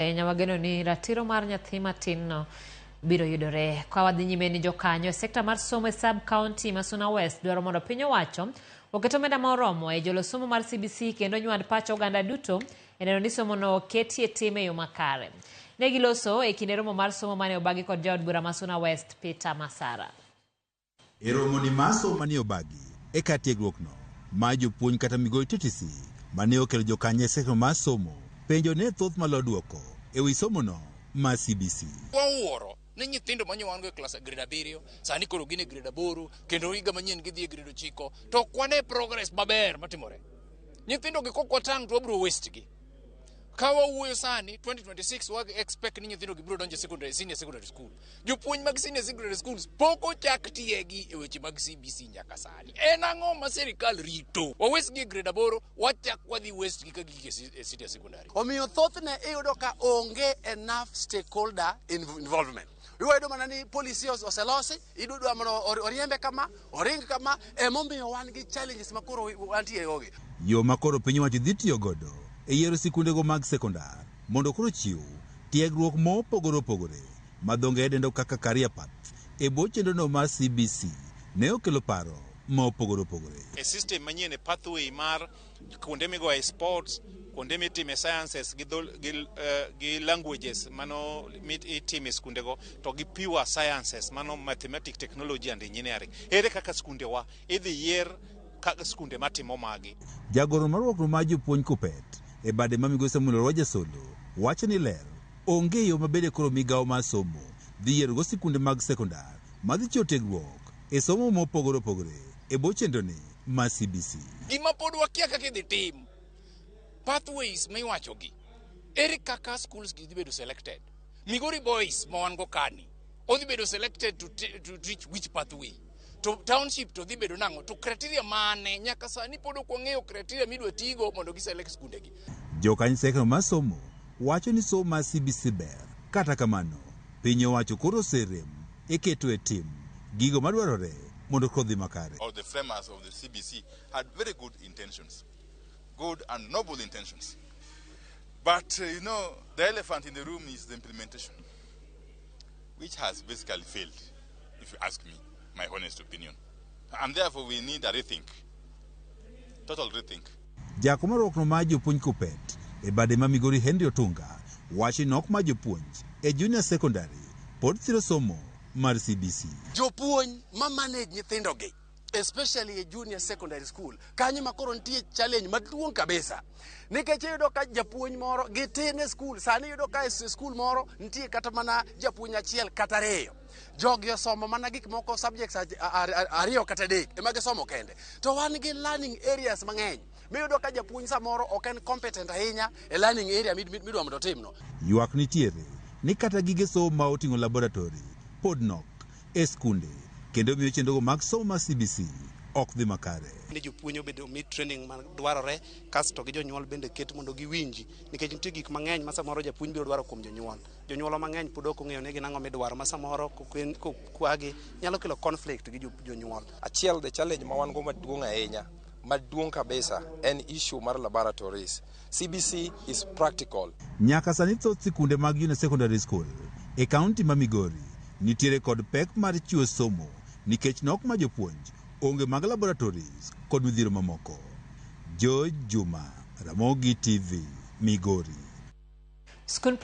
Ahinya wageno ni ratiro mar nyathi matin no biro yudore. Ka wadhi nyime ni jokanyo e sekta mar somo e sub county ma Suna West dwaro mondo piny owacho oket omenda ma oromo e jolo somo mar CBC kendo nywand pach oganda duto e neno ni somono oketie tim e yo makare. Ne giloso e kinde romo mar somo mane obagi kod jaod bura ma Suna West Peter Masara. E romoni mar somo manie obagi e kar tiegruokno mar jopuonj kata Migori TTC mane okelo jokanyo e sekta mar somo, penjo ne thoth malo duoko e wi somono mar CBC. Wawuoro ni nyithindo manyo wan go e klas grade 7 sani koro gin e grade 8 kendo higa manyien gidhi e grade 9 to ok wane progress maber matimore. Nyithindo gi kok watang' to wabiro waste gi. Ka wawuoyo sani 2026 wa expect ni nyithindo gi biro donjo e secondary, senior secondary school. Jopuonj mag senior secondary schools pok ochak tiegi e weche mag CBC nyaka sani. En ang'o ma sirikal rito? Wa waste gi e grade 8, wachak wadhi waste gi ka gik e senior secondary. Omiyo thothne iyudo ka onge enough stakeholder involvement. Iwayudo mana ni policy oselosi, idwa mondo oriembe kama, oring kama, emomiyo wan gi challenges ma koro wantie gogi. Yo ma koro piny owacho dhi tiyo godo e yiero sikundego mag sekondar mondo koro chiw tiegruok mopogore opogore ma dho ngere dendo kaka career path e bwo chenrono mar CBC ne okelo paro ma opogore opogore. E system manyien e pathway mar kuonde migoye sports, kuonde mitime sciences gi, gi languages mano itime skundego to gi pure sciences mano mathematics, technology and engineering. Ere kaka skundewa idhi yier kaka skunde matimo magi? Jagoro mar riwruok mar jopuonj KUPPET e bade ma migosi Samuel Roger Solo wacho ni ler onge yo mabende koro migawo mar somo dhi yierogo sikunde mag sekondar madhi chiwo tiegruok e somo mopogore opogore e bwo chenroni mar CBC. Gima pod wakia kaka idhi tim, pathways miwachogi, ere kaka schools gi dhi bedo selected? Migori Boys ma wan go kani, odhi bedo selected to teach which pathway? To township to dhi bedo nang'o? To criteria mane? Nyaka sani pod ok wang'eyo criteria midwa tigo mondo gi select skundegi. Jokany sekta mar somo wacho ni somo mar CBC ber, kata kamano piny owacho koro oserem e keto e tim gigo madwarore mondo kodhi makare. Or the framers of the CBC had very good intentions, good and noble intentions. But the elephant in the room is the implementation, which has basically failed, if you ask me, my honest opinion. And therefore we need a rethink, total rethink. Jakom mar riwruok mar jopuonj KUPPET e bade ma Migori Henry Otunga wacho ni nok mar jopuonj e junior secondary pod thiro somo mar CBC. Jopuonj ma manage nyithindogi, especially e junior secondary school, kanyo ma koro nitie challenge maduong' kabisa. Nikech iyudo ka japuonj moro gitin e school, sani iyudo ka e school moro nitie kata mana japuonj achiel kata ariyo. Jogi osomo mana gik moko subjects 2 kata 3 ema gisomo kende. To wan gi learning areas mang'eny. Miyudo ka japuonj samoro ok en competent ahinya e learning area midwa mondo otimno. Ywak nitiere ni kata gige somo ma oting'o laboratory pod nok e skunde kendo miyo chenrogo mag somo mar CBC ok dhi makare. Ni jopuonj obedo mi training ma dwarore, kasto gi jonyuol bende ket mondo giwinji, nikech nitie gik mang'eny ma samoro japuonj biro dwaro kuom jonyuol. Jonyuol mang'eny pod ok ong'eyo ni gin ang'o midwaro, ma samoro kokwagi nyalo kelo conflict gi jonyuol. Achiel, the challenge ma wan go maduong' ahinya, maduong' kabisa, en issue mar laboratories. CBC is practical. Nyaka sani thoth sikunde mag junior secondary school e kaunti ma Migori nitiere kod pek mar chiwo somo nikech nok mar jopuonj, onge mag laboratories kod midhiero mamoko. George Juma, Ramogi TV, Migori. Skund